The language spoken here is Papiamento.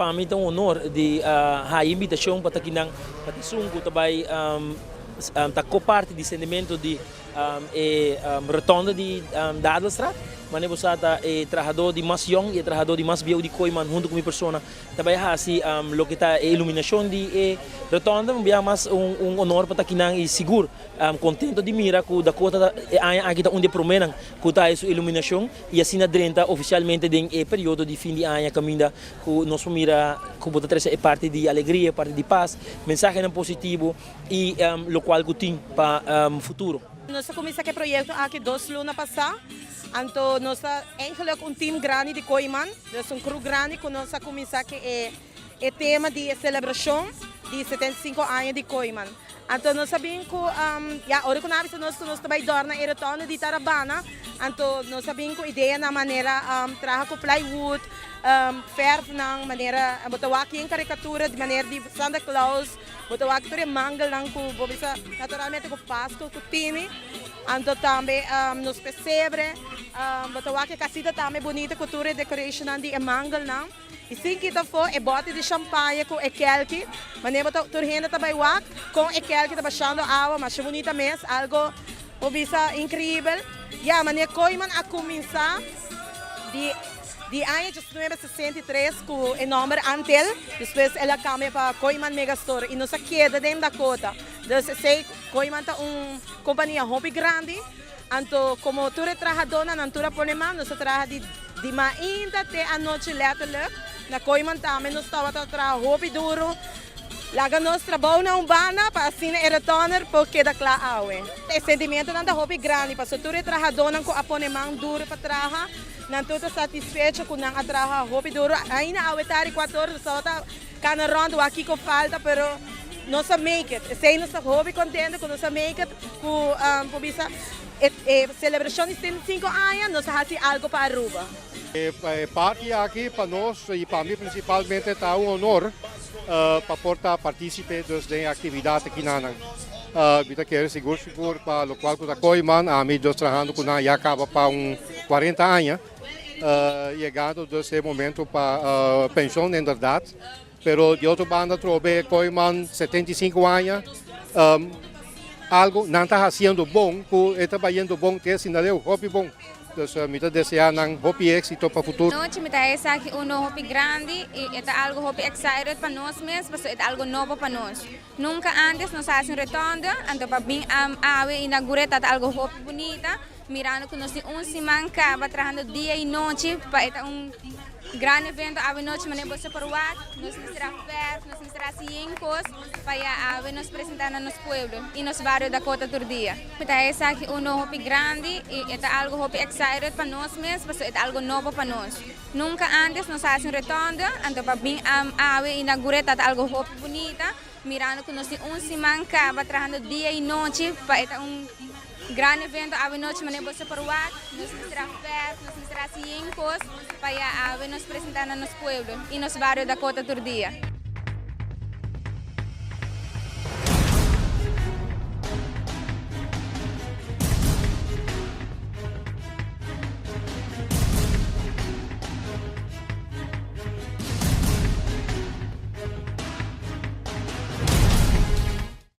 Pa mi ta un honor di haya invitacion pa ta kinan pa ta esun cu ta bay ta coparti di sendimento di e rotonde di Dadelstraat. Mane bo sa ta e trahador di mas yong y e trahador di mas bieu di Kooiman hunto cu mi persona ta bay haci loke ta e iluminacion di e rotonde. Un bia mas un honor pa ta kinan y sigur contento di mira cu Dakota ta e aña aki ta un di e promenan cu ta haci su iluminacion y asina drenta oficialmente den e periodo di fin di aña caminda cu nos por mira cu bo ta trece e parti di alegria, e parti di pas, mensahenan positivo y locual cu tin pa futuro. Nos a cuminsa cu e proyecto aki dos luna pasa, anto nos ta eigenlijk un team grandi di Kooiman, dus un crew grandi cu nos a cuminsa cu e e tema di e celebracion di 75 aña di Kooiman. Anto nos a bin cu, ya, ora cu nan a bisa nos cu nos ta bay dorna e rotonde di Tarabana, anto nos a bin cu ideanan manera traha cu plywood, verfnan, manera bo ta wak yen caricatura di manera di Santa Claus, bo ta wak tur e mangelnan cu bo bisa naturalmente cu Pasco cu tini. Anto tambe nos pesebre, bo ta wak e casita tambe bunita cu tur e decorationnan di e mangelnan. I sin kita afó e bòte di shampaña ku e kèlki, manera bo ta tur hende ta bai wak kon e kèlki ta bashando awa, masha bunita mes, algo bo bisa inkreibel. Ya, manera Kooiman a kuminsá di di aña 1963 ku e nòmber Antel, despues el a kambia pa Kooiman Megastore i nos a keda den Dakota. Dus esei Kooiman ta un kompania hopi grandi. Anto komo tur e trahadónan nan tur a pone man, nos a traha di di mainta te anochi letterlijk. Na Kooiman tambe nos tabata traha hopi duru. Laga nos trabou na un banda pa asina e retoner por keda kla awe. E sentimentonan ta hopi grandi pasobra tur e trahadónan ku a pone man duru pa traha, nan tur ta satisfecho ku nan a traha hopi duru. Ainda awe tardi kuator nos tabata kana rònt wak kiko falta pero nos a make it. Esei nos ta hopi kontento ku nos a make it ku por bisa e selebrashon di 75 aña nos a hasi algo pa Aruba. E parti aki pa nos y pa mi principalmente ta un honor pa por ta participe dus den e actividad aki nanan. Mi ta kere sigur sigur pa locual cu ta Kooiman, ami dus trahando cu nan ya caba pa un 40 aña, yegando dus e momento pa pensioen inderdaad. Pero di otro banda trobe Kooiman 75 aña, algo nan ta haciendo bon cu e ta bayendo bon te asina leu, hopi bon. Dus mi ta desea nan hopi exito pa futuro. Nochi mi ta esaki uno hopi grandi y e ta algo hopi excited pa nos mes pasobra e ta algo nobo pa nos. Nunca antes nos a haci un rotonde, anto pa bin awe inaugura ta algo hopi bunita, mirando cu nos tin un siman caba trahando dia y nochi pa e ta un gran evento awe nochi manera boso por wak, nos mester a verf, nos mester a haci yen cos pa ya awe nos presenta na nos pueblo y nos bario Dakota tur dia. Mi ta esaki uno hopi grandi y e ta algo hopi excited pa nos mes pasobra e ta algo nobo pa nos. Nunca antes nos a haci un rotonde, anto pa bin awe inaugura ta algo hopi bunita, mirando cu nos tin un siman caba trahando dia y nochi pa e ta un gran evento awe nochi manera boso por wak, nos mester a verf, nos mester a haci yen cos pa ya awe nos presenta na nos pueblo y nos bario Dakota tur dia.